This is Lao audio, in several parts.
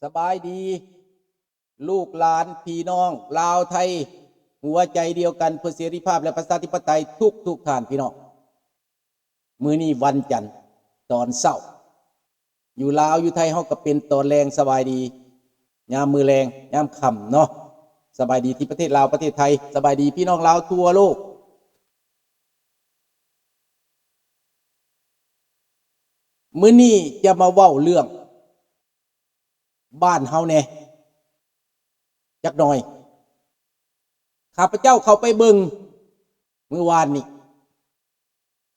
ສະບາຍດີ ລູກຫຼານພີ່ນ້ອງລາວໄທ ຫົວໃຈດຽວກັນເພື່ອເສລີພາບ ແລະ ປະຊາທິປະໄຕ ທຸກໆທ່ານພີ່ນ້ອງ. ມື້ນີ້ວັນຈັນຕອນເຊົ້າ ຢູ່ລາວຢູ່ໄທເຮົາກໍເປັນຕອນແລງ. ສະບາຍດີຍາມມື້ແລງ ຍາມຄ່ຳເນາະ. ສະບາຍດີທີ່ປະເທດລາວ ປະເທດໄທ ສະບາຍດີພີ່ນ້ອງລາວທົ່ວໂລກ. ມື້ນີ້ຈະມາເວົ້າເລື່ອງບ້ານເຮົາແດ່ຈັກໜ່ອຍ. ຂ້າພະເຈົ້າເຂົ້າໄປເບິ່ງມື້ວານນີ້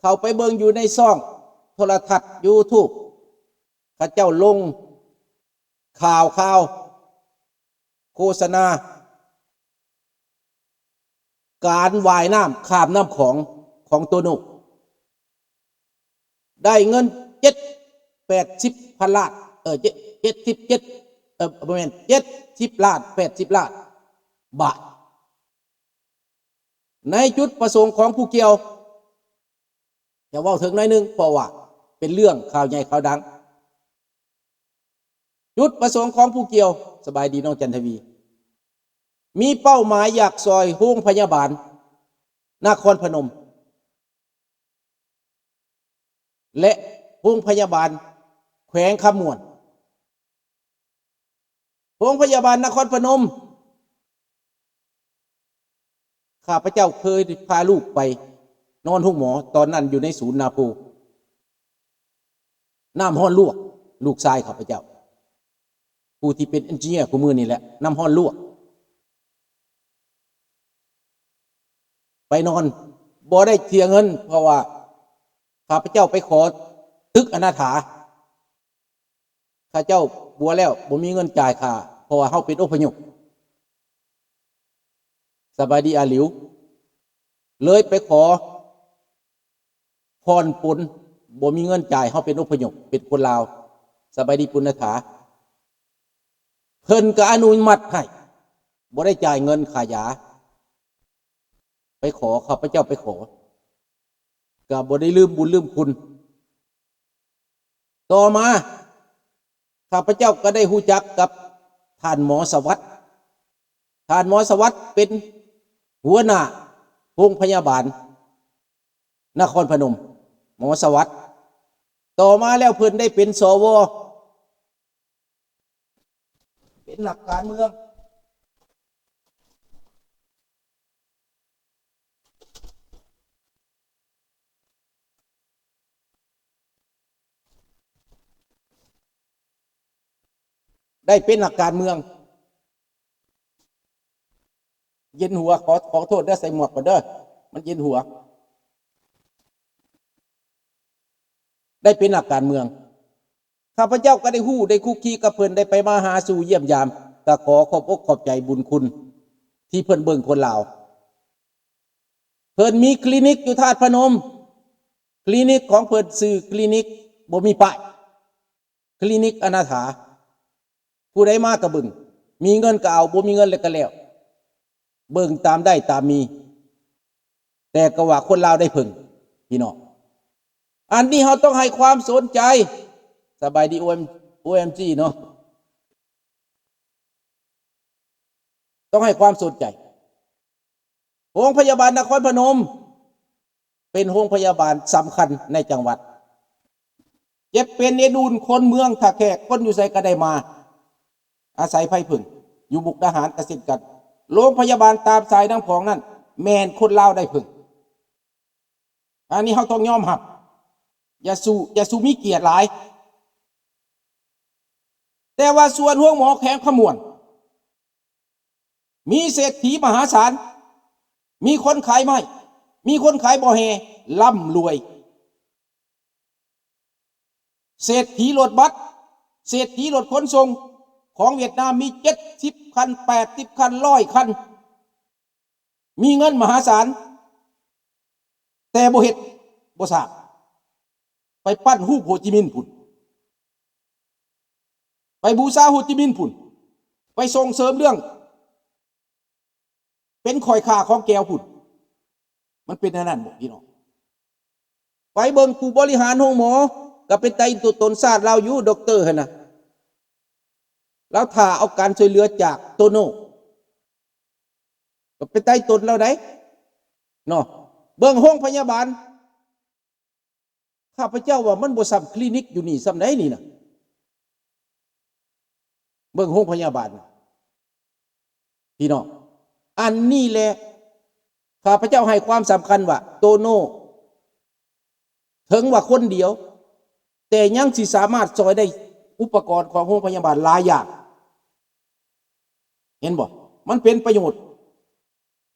ເຂົ້າໄປເບິ່ງຢູ່ໃນຊ່ອງໂທລະທັດ YouTube ເຂົາເຈົ້າລົງຂ່າວ ຂ່າວໂຄສະນາ ການວ່າຍນ້ຳຂ້າມນ້ຳຂອງ ຂອງໂຕໂນ່ ໄດ້ເງິນເຈັດ ແປດສິບພັນລ້ານ ເອີ ເຈັດ ເຈັດສິບເຈັດ ເອີ ບໍ່ແມ່ນ ເຈັດສິບລ້ານ ແປດສິບລ້ານບາດ. ໃນຈຸດປະສົງຂອງຜູ້ກ່ຽວ ຈະເວົ້າເຖິງໜ້ອຍໜຶ່ງ ເພາະວ່າເປັນເລື່ອງຂ່າວໃຫຍ່ຂ່າວດັງ. ຈຸດປະສົງຂອງຜູ້ກ່ຽວ ສະບາຍດີນ້ອງຈັນທະວີ ມີເປົ້າໝາຍຢາກຊ່ອຍໂຮງພະຍາບານນະຄອນພະນົມ ແລະ ໂຮງພະຍາບານແຂວງຄຳມ່ວນ. ໂຮງພະຍາບານນະຄອນພະນົມ ຂ້າພະເຈົ້າເຄີຍພາລູກໄປນອນໂຮງໝໍ ຕອນນັ້ນຢູ່ໃນສູນນາໂພ ນ້ຳຮ້ອນລວກ ລູກຊາຍຂ້າພະເຈົ້າ ຜູ້ທີ່ເປັນເອັນຈິເນຍຄູ່ມື້ນີ້ແຫຼະ ນ້ຳຮ້ອນລວກ ໄປນອນ ບໍ່ໄດ້ເສຍເງິນ ເພາະວ່າຂ້າພະເຈົ້າໄປຂໍຕຶກອະນາຖາ ເຂົາເຈົ້າບົວແລ້ວ ບໍ່ມີເງິນຈ່າຍຄ່າ ເພາະວ່າເຮົາເປັນອົບພະຍົບ. ສະບາຍດີອາຫຼິວ ເລີຍໄປຂໍຜ່ອນປົນ ບໍ່ມີເງິນຈ່າຍ ເຮົາເປັນອົບພະຍົບ ເປັນຄົນລາວ. ສະບາຍດີປຸນນະຖາ ເພິ່ນກໍອະນຸມັດໃຫ້ ບໍ່ໄດ້ຈ່າຍເງິນຄ່າຢາ ໄປຂໍ ຂ້າພະເຈົ້າໄປຂໍ ກໍບໍ່ໄດ້ລືມບຸນລືມຄຸນ. ຕໍ່ມາ ຂ້າພະເຈົ້າກໍໄດ້ຮູ້ຈັກກັບທ່ານໝໍສະຫວັດ. ທ່ານໝໍສະຫວັດເປັນຫົວໜ້າໂຮງພະຍາບານນະຄອນພະນົມ ໝໍສະຫວັດ. ຕໍ່ມາແລ້ວເພິ່ນໄດ້ເປັນ ສວ ເປັນນັກການເມືອງ ໄດ້ເປັນນັກການເມືອງ. ເຢັນຫົວ ຂໍ ຂໍໂທດເດີ ໃສ່ໝວກກ່ອນເດີ ມັນເຢັນຫົວ. ໄດ້ເປັນນັກການເມືອງ. ຂ້າພະເຈົ້າກໍໄດ້ຮູ້ ໄດ້ຄຸກຄີກັບເພິ່ນ ໄດ້ໄປມາຫາສູ່ຢ້ຽມຢາມ ກໍຂໍຂອບອົກຂອບໃຈບຸນຄຸນທີ່ເພິ່ນເບິ່ງຄົນລາວ. ເພິ່ນມີຄລີນິກຢູ່ທາດພະນົມ ຄລີນິກຂອງເພິ່ນຊື່ຄລີນິກບໍ່ມີປ້າຍ ຄລີນິກອະນາຖາ. ຜູ້ໃດມາກໍເບິ່ງ ມີເງິນກໍເອົາ ບໍ່ມີເງິນແລ້ວກໍແລ້ວ ເບິ່ງຕາມໄດ້ຕາມມີ ແຕ່ກໍວ່າຄົນລາວໄດ້ເພິ່ງ ພີ່ນ້ອງ. ອັນນີ້ເຮົາຕ້ອງໃຫ້ຄວາມສົນໃຈ. ສະບາຍດີ ໂອເອັມ ໂອເອັມຈີ ເນາະ ຕ້ອງໃຫ້ຄວາມສົນໃຈ. ໂຮງພະຍາບານນະຄອນພະນົມ ເປັນໂຮງພະຍາບານສຳຄັນໃນຈັງຫວັດ ເຈັບເປັນເອັນອຸ່ນຄົນເມືອງທ່າແຂກ ຄົນຢູ່ໃສກໍໄດ້ມາອາໄສໄພເພິ່ງ. ຢູ່ມຸກດາຫານກໍເຊັ່ນກັນ ໂຮງພະຍາບານຕາມສາຍນ້ຳຂອງນັ້ນ ແມ່ນຄົນລາວໄດ້ເພິ່ງ. ອັນນີ້ເຮົາຕ້ອງຍອມຮັບ ຢ່າສູ່ ຢ່າສູ່ມີກຽດຫຼາຍ. ແຕ່ວ່າສ່ວນໂຮງໝໍແຂວງຄຳມ່ວນ ມີເສດຖີມະຫາສານ ມີຄົນຂາຍໄມ້ ມີຄົນຂາຍບໍ່ແຮ່ ລ່ຳລວຍ. ເສດຖີລົດບັສ ເສດຖີລົດຂົນສົ່ງຂອງຫວຽດນາມ ມີເຈັດສິບຄັນ ແປດສິບຄັນ ຮ້ອຍຄັນ ມີເງິນມະຫາສານ ແຕ່ບໍ່ເຮັດ ບໍ່ສ້າງ ໄປປັ້ນຮູບໂຮຈິມິນພຸ້ນ ໄປບູຊາໂຮຈິມິນພຸ້ນ ໄປສົ່ງເສີມເລື່ອງເປັນຂ້ອຍຂ້າຂອງແກວພຸ້ນ. ມັນເປັນແນວນັ້ນບໍ່ພີ່ນ້ອງ? ໄປເບິ່ງຜູ້ບໍລິຫານໂຮງໝໍ ກໍເປັນຕາອິນຕົວຕົນຊາດລາວຢູ່ ດັອກເຕີຫັ້ນນະ. ລາວຖ້າເອົາການຊ່ວຍເຫຼືອຈາກໂຕໂນ່ ກໍໄປໄຕ່ຕົນລາວໄດ໋ເນາະ. ເບິ່ງໂຮງພະຍາບານ ຂ້າພະເຈົ້າວ່າມັນບໍ່ສ່ຳຄລີນິກຢູ່ນີ້ສ່ຳໃດນີ້ນະ. ເບິ່ງໂຮງພະຍາບານ ພີ່ນ້ອງ, ອັນນີ້ແຫຼະ ຂ້າພະເຈົ້າໃຫ້ຄວາມສຳຄັນວ່າ ໂຕໂນ່ ເຖິງວ່າຄົນດຽວ ແຕ່ຍັງຊິສາມາດຊ່ອຍໄດ້ອຸປະກອນຂອງໂຮງພະຍາບານຫຼາຍຢ່າງ ເຫັນບໍ່? ມັນເປັນປະໂຫຍດ.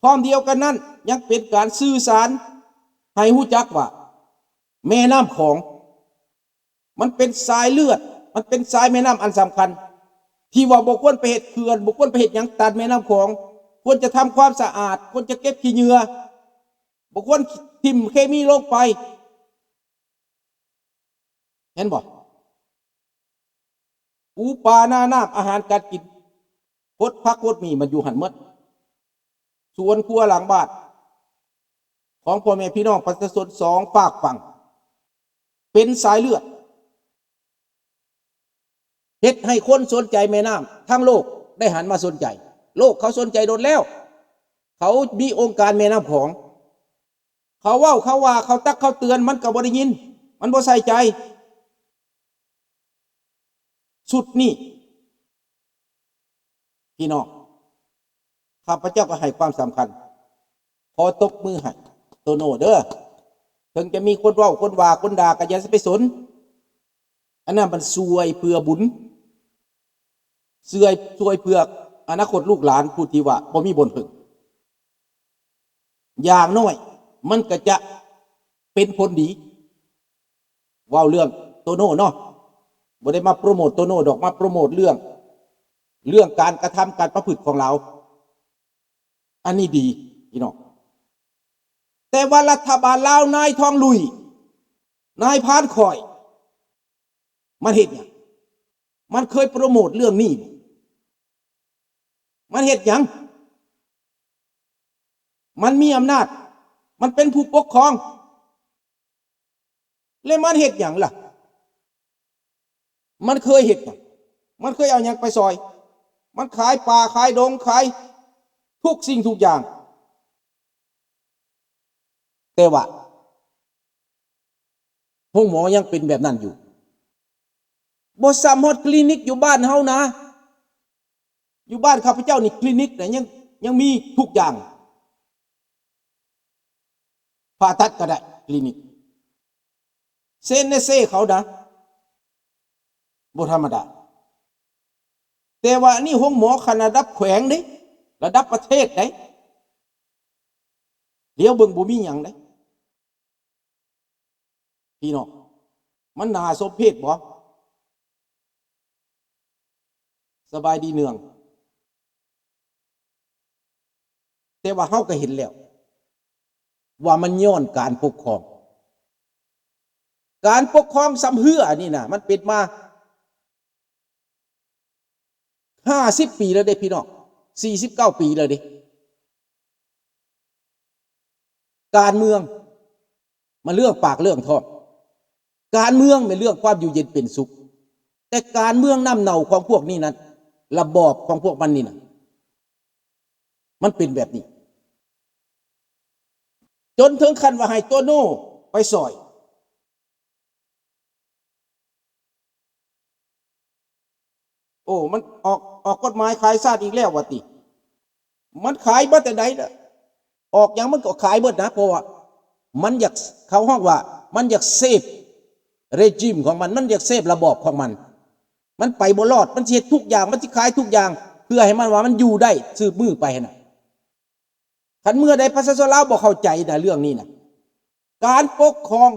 ພ້ອມດຽວກັນນັ້ນ ຍັງເປັນການສື່ສານໃຫ້ຮູ້ຈັກວ່າ ແມ່ນ້ຳຂອງ ມັນເປັນສາຍເລືອດ, ມັນເປັນສາຍແມ່ນ້ຳອັນສຳຄັນ ທີ່ວ່າບໍ່ຄວນໄປເຮັດເຂື່ອນ, ບໍ່ຄວນໄປເຮັດຫຍັງຕັນແມ່ນ້ຳຂອງ, ຄວນຈະທຳຄວາມສະອາດ, ຄວນຈະເກັບຂີ້ເຫຍື້ອ, ບໍ່ຄວນຖິ້ມເຄມີລົງໄປ. ເຫັນບໍ່? ປູປາ ນານ້ຳ ອາຫານການກິນ, ໂຄດຜັກໂຄດໝີ່ ມັນຢູ່ຫັ້ນໝົດ. ສວນຄົວຫຼັງບ້ານ ຂອງພໍ່ແມ່ພີ່ນ້ອງປະຊາຊົນສອງຟາກຝັ່ງ ເປັນສາຍເລືອດ ເຮັດໃຫ້ຄົນສົນໃຈແມ່ນ້ຳ ທັງໂລກໄດ້ຫັນມາສົນໃຈ. ໂລກເຂົາສົນໃຈດົນແລ້ວ, ເຂົາມີອົງການແມ່ນ້ຳຂອງ. ເຂົາເວົ້າ ເຂົາວ່າ ເຂົາຕັກ ເຂົາເຕືອນ ມັນກໍບໍ່ໄດ້ຍິນ, ມັນບໍ່ໃສ່ໃຈ. ຊຸດນີ້ ພີ່ນ້ອງ ຂ້າພະເຈົ້າກໍໃຫ້ຄວາມສຳຄັນ. ຂໍຕົບມືໃຫ້ໂຕໂນ່ເດີ. ເຖິງຈະມີຄົນເວົ້າ ຄົນວ່າ ຄົນດ່າ ກໍຢ່າໄປສົນ. ອັນນັ້ນມັນຊ່ວຍເພື່ອບຸນ, ຊ່ວຍ ຊ່ວຍເພື່ອອະນາຄົດລູກຫຼານຜູ້ທີ່ວ່າບໍ່ມີບ່ອນເພິ່ງ. ຢ່າງໜ້ອຍມັນກໍຈະເປັນຜົນດີ. ເວົ້າເລື່ອງໂຕໂນ່ເນາະ, ບໍ່ໄດ້ມາໂປຣໂມດໂຕໂນ່ດອກ, ມາໂປຣໂມດເລື່ອງ ເລື່ອງການກະທຳ ການປະພຶດຂອງລາວ. ອັນນີ້ດີພີ່ນ້ອງ. ແຕ່ວ່າລັດຖະບານລາວ ນາຍທອງລຸຍ ນາຍພານຂ້ອຍ ມັນເຮັດຫຍັງ? ມັນເຄີຍໂປຣໂມດເລື່ອງນີ້ບໍ່? ມັນເຮັດຫຍັງ? ມັນມີອຳນາດ, ມັນເປັນຜູ້ປົກຄອງ ແລະ ມັນເຮັດຫຍັງລະ? ມັນເຄີຍເຮັດຫຍັງ? ມັນເຄີຍເອົາຫຍັງໄປຊ່ອຍ? ມັນຂາຍປ່າ ຂາຍດົງ ຂາຍທຸກສິ່ງທຸກຢ່າງ. ແຕ່ວ່າໂຮງໝໍຍັງເປັນແບບນັ້ນຢູ່. ບໍ່ສ່ຳຮອດຄລີນິກຢູ່ບ້ານເຮົານະ. ຢູ່ບ້ານຂ້າພະເຈົ້ານີ້ ຄລີນິກນະ ຍັງ ຍັງມີທຸກຢ່າງ. ຜ່າຕັດກໍໄດ້ ຄລີນິກ ເຊເນເຊ ເຂົານະ ບໍ່ທຳມະດາ. ແຕ່ວ່າອັນນີ້ໂຮງໝໍຂັ້ນລະດັບແຂວງເດ້, ລະດັບປະເທດເດ້. ດຽວເບິ່ງ ບໍ່ມີຫຍັງເດ້ ພີ່ນ້ອງ. ມັນໜ້າສົມເພດບໍ່? ສະບາຍດີເນືອງ. ແຕ່ວ່າເຮົາກໍເຫັນແລ້ວວ່າມັນຍ້ອນການປົກຄອງ. ການປົກຄອງຊຳເຮື້ອນີ້ນະ ມັນເປັນມາຫ້າສິບປີແລ້ວເດ້ພີ່ນ້ອງ, ສີ່ສິບເກົ້າປີແລ້ວເດ້. ການເມືອງມັນເລື່ອງປາກເລື່ອງທ້ອງ, ການເມືອງແມ່ນເລື່ອງຄວາມຢູ່ເຢັນເປັນສຸກ. ແຕ່ການເມືອງນ້ຳເນົ່າຂອງພວກນີ້ນັ້ນ, ລະບອບຂອງພວກມັນນີ້ນະ ມັນເປັນແບບນີ້ ຈົນເຖິງຂັ້ນວ່າໃຫ້ໂຕໂນ່ໄປຊ່ອຍ. ໂອ້ ມັນອອກ ອອກກົດໝາຍຂາຍຊາດອີກແລ້ວວ່າຕິ. ມັນຂາຍມາແຕ່ໃດລະ? ອອກຫຍັງມັນກໍຂາຍເບິດນະ, ເພາະວ່າມັນຢາກ ເຂົາຮ້ອງວ່າມັນຢາກເຊບເຣຈິມຂອງມັນ, ມັນຢາກເຊບລະບອບຂອງມັນ. ມັນໄປບໍ່ລອດ, ມັນຊິເຮັດທຸກຢ່າງ, ມັນຊິຂາຍທຸກຢ່າງ ເພື່ອໃຫ້ມັນວ່າມັນຢູ່ໄດ້ສືບມືໄປຫັ້ນນະ. ຄັນເມື່ອໃດປະຊາຊົນລາວບໍ່ເຂົ້າໃຈນະເລື່ອງນີ້ນະ, ການປົກຄອງ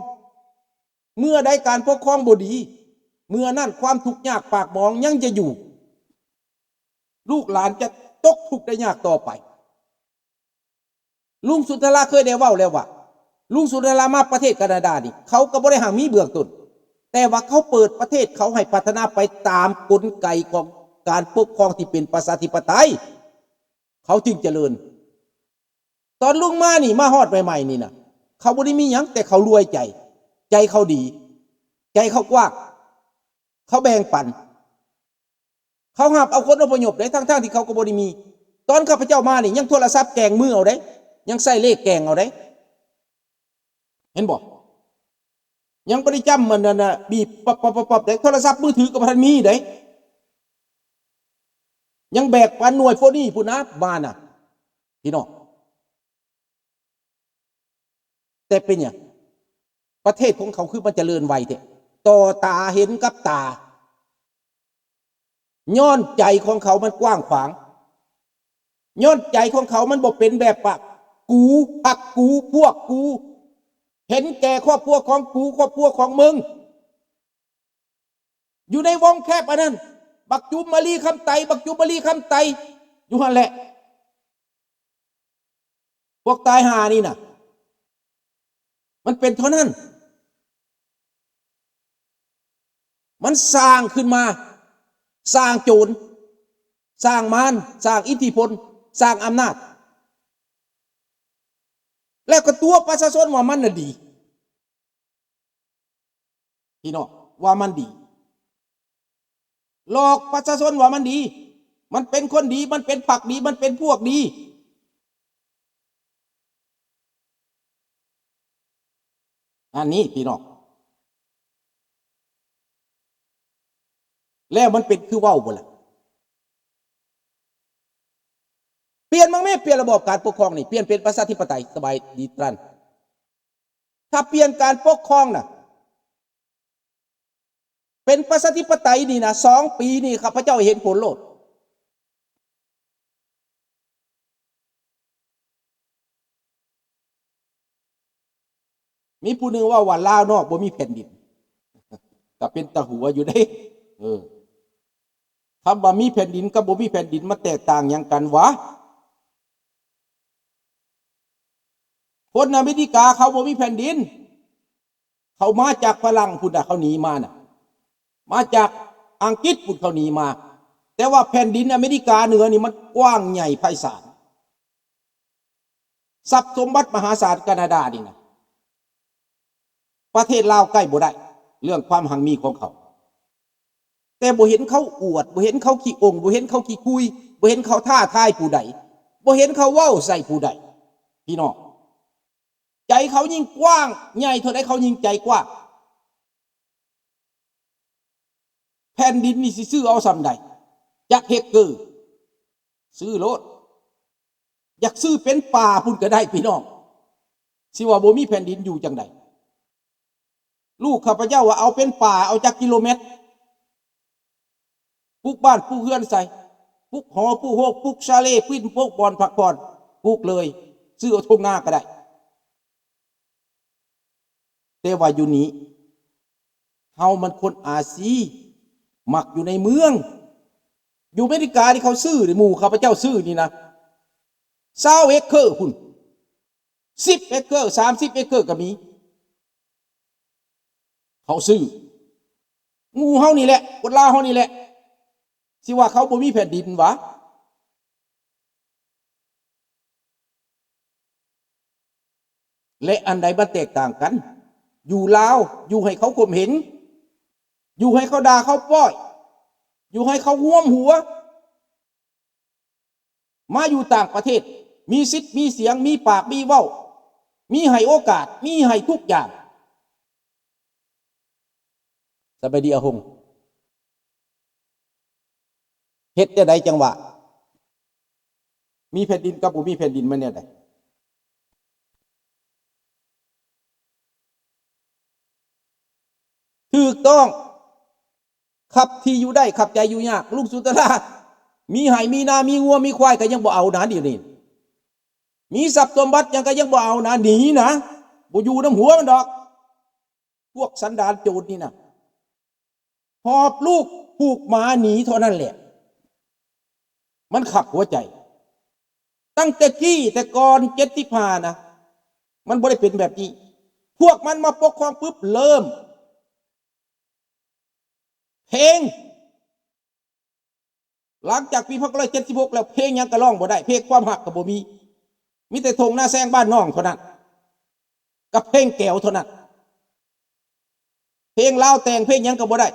ເມື່ອໃດການປົກຄອງບໍ່ດີ, ເມື່ອນັ້ນຄວາມທຸກຍາກປາກໝອງຍັງຈະຢູ່, ລູກຫຼານຈະຕົກທຸກໄດ້ຍາກຕໍ່ໄປ. ລຸງສຸນທະລາເຄີຍໄດ້ເວົ້າແລ້ວວ່າ ລຸງສຸນທະລາມາປະເທດການາດານີ້ ເຂົາກໍບໍ່ໄດ້ຫາມີເບື້ອງຕົ້ນ, ແຕ່ວ່າເຂົາເປີດປະເທດເຂົາໃຫ້ພັດທະນາໄປຕາມກົນໄກຂອງການປົກຄອງທີ່ເປັນປະຊາທິປະໄຕ. ເຂົາຈຶ່ງຈະເລີນ. ຕອນລຸງມານີ້ ມາຮອດໃໝ່ໆນີ້ນະ ເຂົາບໍ່ໄດ້ມີຫຍັງ, ແຕ່ເຂົາລວຍໃຈ, ໃຈເຂົາດີ, ໃຈເຂົາກວ້າງ, ເຂົາແບ່ງປັນ, ເຂົາຮັບເອົາຄົນອະພະຍົບເດ້ ທັງໆທີ່ເຂົາກໍບໍ່ໄດ້ມີ. ຕອນຂ້າພະເຈົ້າມານີ້ ຍັງໂທລະສັບແກວ່ງມືເອົາເດ້ ຍັງໃຊ້ເລກແກວ່ງເອົາເດ້. ເຫັນບໍ່? ຍັງບໍ່ໄດ້ຈ້ຳອັນນັ້ນນະ ບີບປັບໆໆໆເດ້ ໂທລະສັບມືຖືກໍບໍ່ທັນມີເດ້ ຍັງແບກປານໜ່ວຍໂຟນີ້ພຸ້ນນະ ມານະ ພີ່ນ້ອງ. ແຕ່ເປັນຫຍັງ ປະເທດຂອງເຂົາຄືມັນຈະເລີນໄວແທ້? ຕໍ່ຕາເຫັນກັບຕາ. ຍ້ອນໃຈຂອງເຂົາມັນກວ້າງຂວາງ, ຍ້ອນໃຈຂອງເຂົາມັນບໍ່ເປັນແບບວ່າ ກູ, ພັກກູ, ພວກກູ, ເຫັນແກ່ຄອບຄົວຂອງກູ, ຄອບຄົວຂອງມຶງ. ຢູ່ໃນວົງແຄບອັນນັ້ນ, ບັກຈູມມາລີຄຳໄຕ, ບັກຈູມມາລີຄຳໄຕ ຢູ່ຫັ້ນແຫຼະ. ພວກຕາຍຫ່ານີ້ນະ ມັນເປັນເທົ່ານັ້ນ. ມັນສ້າງຂຶ້ນມາ, ສ້າງໂຈນ, ສ້າງມານ, ສ້າງອິດທິພົນ, ສ້າງອຳນາດ, ແລ້ວກໍຕົວະປະຊາຊົນວ່າມັນນະດີ. ພີ່ນ້ອງ ວ່າມັນດີ, ຫຼອກປະຊາຊົນວ່າມັນດີ, ມັນເປັນຄົນດີ, ມັນເປັນພັກດີ, ມັນເປັນພວກດີ. ອັນນີ້ພີ່ນ້ອງ ແລ້ວມັນເປັນຄືເວົ້າບໍ່ລະ? ປ່ຽນມັນແມ້, ປ່ຽນລະບອບການປົກຄອງນີ້, ປ່ຽນເປັນປະຊາທິປະໄຕ, ສະບາຍດີຕຣານ. ຖ້າປ່ຽນການປົກຄອງນະ ເປັນປະຊາທິປະໄຕນີ້ນະ ສອງປີນີ້ ຂ້າພະເຈົ້າເຫັນຜົນໂລດ. ມີຜູ້ໜຶ່ງເວົ້າວ່າລາວນອກບໍ່ມີແຜ່ນດິນ, ກໍເປັນຕາຫົວຢູ່ເດ້. ເອີ ຄຳວ່າມີແຜ່ນດິນກັບບໍ່ມີແຜ່ນດິນ ມັນແຕກຕ່າງຫຍັງກັນຫວາ? ຄົນອາເມລິກາເຂົາບໍ່ມີແຜ່ນດິນ, ເຂົາມາຈາກຝຣັ່ງພຸ້ນນະ, ເຂົາໜີມານະ, ມາຈາກອັງກິດພຸ້ນເຂົາໜີມາ. ແຕ່ວ່າແຜ່ນດິນອາເມລິກາເໜືອນີ້ມັນກວ້າງໃຫຍ່ໄພສານ, ຊັບສົມບັດມະຫາສານ. ການາດານີ້ນະ ປະເທດລາວໃກ້ບໍ່ໄດ້ ເລື່ອງຄວາມຮັ່ງມີຂອງເຂົາ, ແຕ່ບໍ່ເຫັນເຂົາອວດ, ບໍ່ເຫັນເຂົາຂີ້ອົ່ງ, ບໍ່ເຫັນເຂົາຂີ້ຄຸຍ, ບໍ່ເຫັນເຂົາທ້າທາຍຜູ້ໃດ, ບໍ່ເຫັນເຂົາເວົ້າໃສ່ຜູ້ໃດ. ພີ່ນ້ອງ, ໃຈເຂົາຍິ່ງກວ້າງໃຫຍ່ເທົ່າໃດ ເຂົາຍິ່ງໃຈກວ້າງ. ແຜ່ນດິນນີ້ຊິຊື້ເອົາສ່ຳໃດ? ຈັກເຮັກເກີ ຊື້ໂລດ. ຢາກຊື້ເປັນປ່າພຸ້ນກໍໄດ້ພີ່ນ້ອງ, ຊິວ່າບໍ່ມີແຜ່ນດິນຢູ່ຈັ່ງໃດ? ລູກຂ້າພະເຈົ້າວ່າເອົາເປັນປ່າ ເອົາຈັກກິໂລແມັດ, ປຸກບ້ານປຸກເຮືອນໃສ່, ປຸກຫໍປູກໂຮງ, ປຸກຊາເລ, ປິ່ນປົກບ່ອນພັກຜ່ອນ, ປຸກເລີຍ, ຊື້ເອົາທົ່ງນາກໍໄດ້. ແຕ່ວ່າຢູ່ນີ້ ເຮົາມັນຄົນອາຊີ, ມັກຢູ່ໃນເມືອງ. ຢູ່ອາເມລິການີ້ເຂົາຊື້ນີ້, ໝູ່ຂ້າພະເຈົ້າຊື້ນີ້ນະ ຊາວເອກເຄີພຸ້ນ, ສິບເອກເຄີ, ສາມສິບເອກເຄີກໍມີ. ເຂົາຊື້, ໝູ່ເຮົານີ້ແຫຼະ, ຄົນລາວເຮົານີ້ແຫຼະ, ຊິວ່າເຂົາບໍ່ມີແຜ່ນດິນຫວາ? ແລະ ອັນໃດມັນແຕກຕ່າງກັນ? ຢູ່ລາວ ຢູ່ໃຫ້ເຂົາຂົ່ມເຫັງ, ຢູ່ໃຫ້ເຂົາດ່າເຂົາປ້ອຍ, ຢູ່ໃຫ້ເຂົາຮວມຫົວ. ມາຢູ່ຕ່າງປະເທດ ມີສິດມີສຽງ, ມີປາກມີເວົ້າ, ມີໃຫ້ໂອກາດ, ມີໃຫ້ທຸກຢ່າງ. ສະບາຍດີອາຫົງ. ເຮັດແນວໃດຈັ່ງວ່າມີແຜ່ນດິນກັບບໍ່ມີແຜ່ນດິນ ມັນແນວໃດ? ຖືກຕ້ອງ. ຄັບທີ່ຢູ່ໄດ້, ຄັບໃຈຢູ່ຍາກ. ລຸງສຸນທະລາ ມີໄຮ່ມີນາ, ມີງົວມີຄວາຍ ກໍຍັງບໍ່ເອົານະ ດຽວນີ້. ມີຊັບສົມບັດຫຍັງກໍຍັງບໍ່ເອົານະ, ໜີນະ, ບໍ່ຢູ່ນຳຫົວມັນດອກ. ພວກສັນດານໂຈນນີ້ນະ ຫອບລູກຜູກໝາໜີເທົ່ານັ້ນແຫຼະ. ມັນຂັບຫົວໃຈ. ຕັ້ງແຕ່ກີ້ແຕ່ກ່ອນເຈັດສິບຫ້ານະ ມັນບໍ່ໄດ້ເປັນແບບນີ້. ພວກມັນມາປົກຄອງປຶບ ເລີ່ມ ເພງ ຫຼັງຈາກປີພັນເກົ້າຮ້ອຍເຈັດສິບຫົກແລ້ວ ເພງຫຍັງກໍຮ້ອງບໍ່ໄດ້, ເພງຄວາມຮັກກໍບໍ່ມີ, ມີແຕ່ທົ່ງນາແຊງບ້ານນ້ອງເທົ່ານັ້ນ ກັບເພງແກວເທົ່ານັ້ນ. ເພງລາວແຕ່ງເພງຫຍັງກໍບໍ່ໄດ້,